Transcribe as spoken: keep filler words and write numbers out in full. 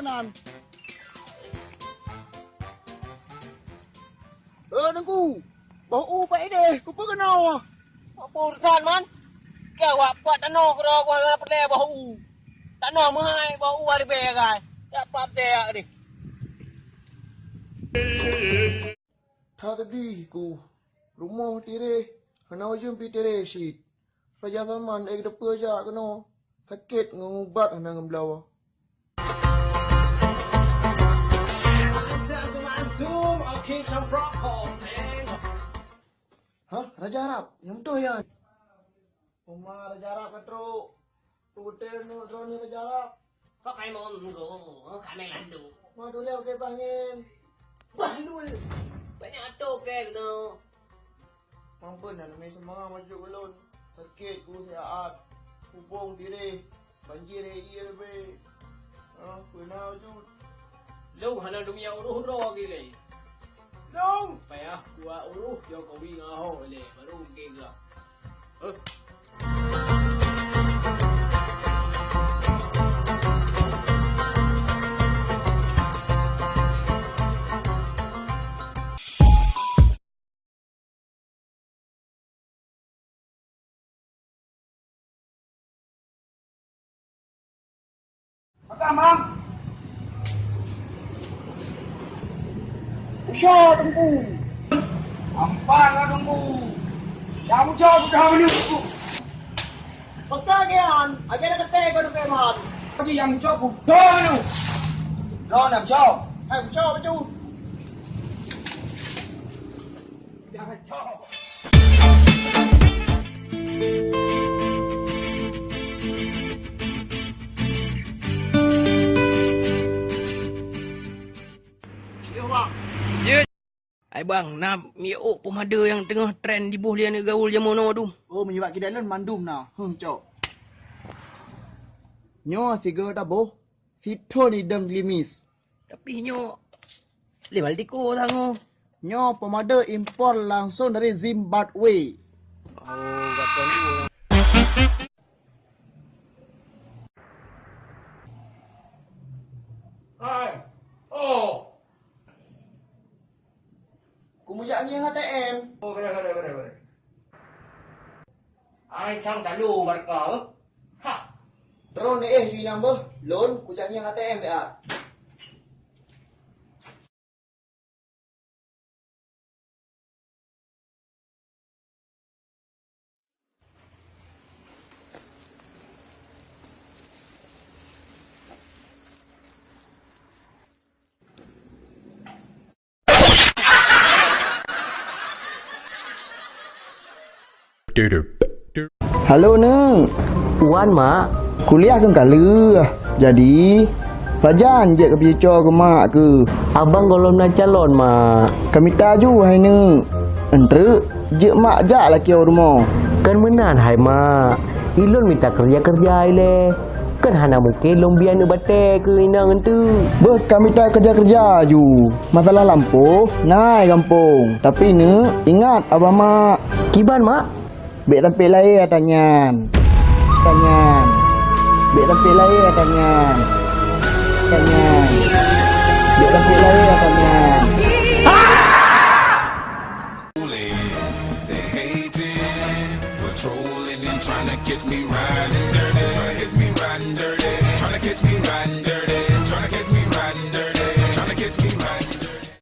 Eh, Teungku, boh u pat idéh, keupeue keunoe? Apa urusan, Man? Keu awak pat tanoh keudroe geuh hana peureulèe boh u. Tanoh meuhai boh u haribèe agai. Yak pat teuyak deh. That seudeh ku, rumoh tiréh, hana ujông pih tiréh cit. Raja Salman ék teupeue jak keunoe, sakét ngon ubat hana ngon bloe. Hah? Raja Arab? Nyang beutôi nyan? Oma Raja Arab ka trok. Peue teuh droeneuh Raja Arab? Kok kai mom go, kami landu. Ma dulé oke bangen. Wah, lul. Banyak atau kek no. Mampu na nami semangat maju ulun. Sakét ku siat. Hubung diri. Banjir hai iya leubeh. Ah, peuna jud. Lôn hana dumia uroh droe lé. Lôn. Payah kuat uroh Jokowi ngon Ahok lé, baru mungkin gerak. Heh. Makan, Bang. Usha Teungku. Ampat lah Teungku. Nyang usha sudah meunyoe. Peugah kian, aja nak kata kau dekat man. Lagi nyang usha sudah meunyoe. Dah nak usha. Hai usha betul. Ai bang, na miôk peumadé nyang teungoh tren jiboh lé aneuk gaul jameun now dum. Oh, meunyoe bak kidai lôn mandum na. Huh, cok. Nyoe sigoe taboh, sithon idong klimis. Tapi nyoe lé Maldiko tangoh. Nyoe peumadé impor langsong dari Zimbabwe. Oh, gaton dua. Hai. Oh. Ku meujak ngieng A T M. Oh, beureh, beureh, beureh, beureh. Ai sang talu barka, eh. Ha. Droeneuh éh ju inong beuh, lôn kujak ngieng A T M, ya. Halo, Neuk. Wan, Mak. Kuliah keu ka lheueh. Jadi, pajan jeuet ka picuco keu mak keuh? Abang gohlom na calon, Mak. Ka mita ju, hai Neuk. Eunteuk, jeuet mak jak lakée u rumoh. Kon meunan, hai Mak. Ilôn mita keureuja-keureuja ilée. Kan hana mungken lôn bie aneuk batée keu inong eunteuk. Beuh ka mita keureuja-keureuja ju. Masalah lampôh, na i gampông. Tapi neuk, ingat abah mak. Kiban, Mak? Bèk sampé lahé ata nyan. Ata nyan. Bèk sampé lahé ata nyan. Ata nyan. Bèk sampé lahé ata nyan. They hating, patrolling and tryna catch me riding dirty. Tryna catch me riding dirty. Tryna catch me riding dirty.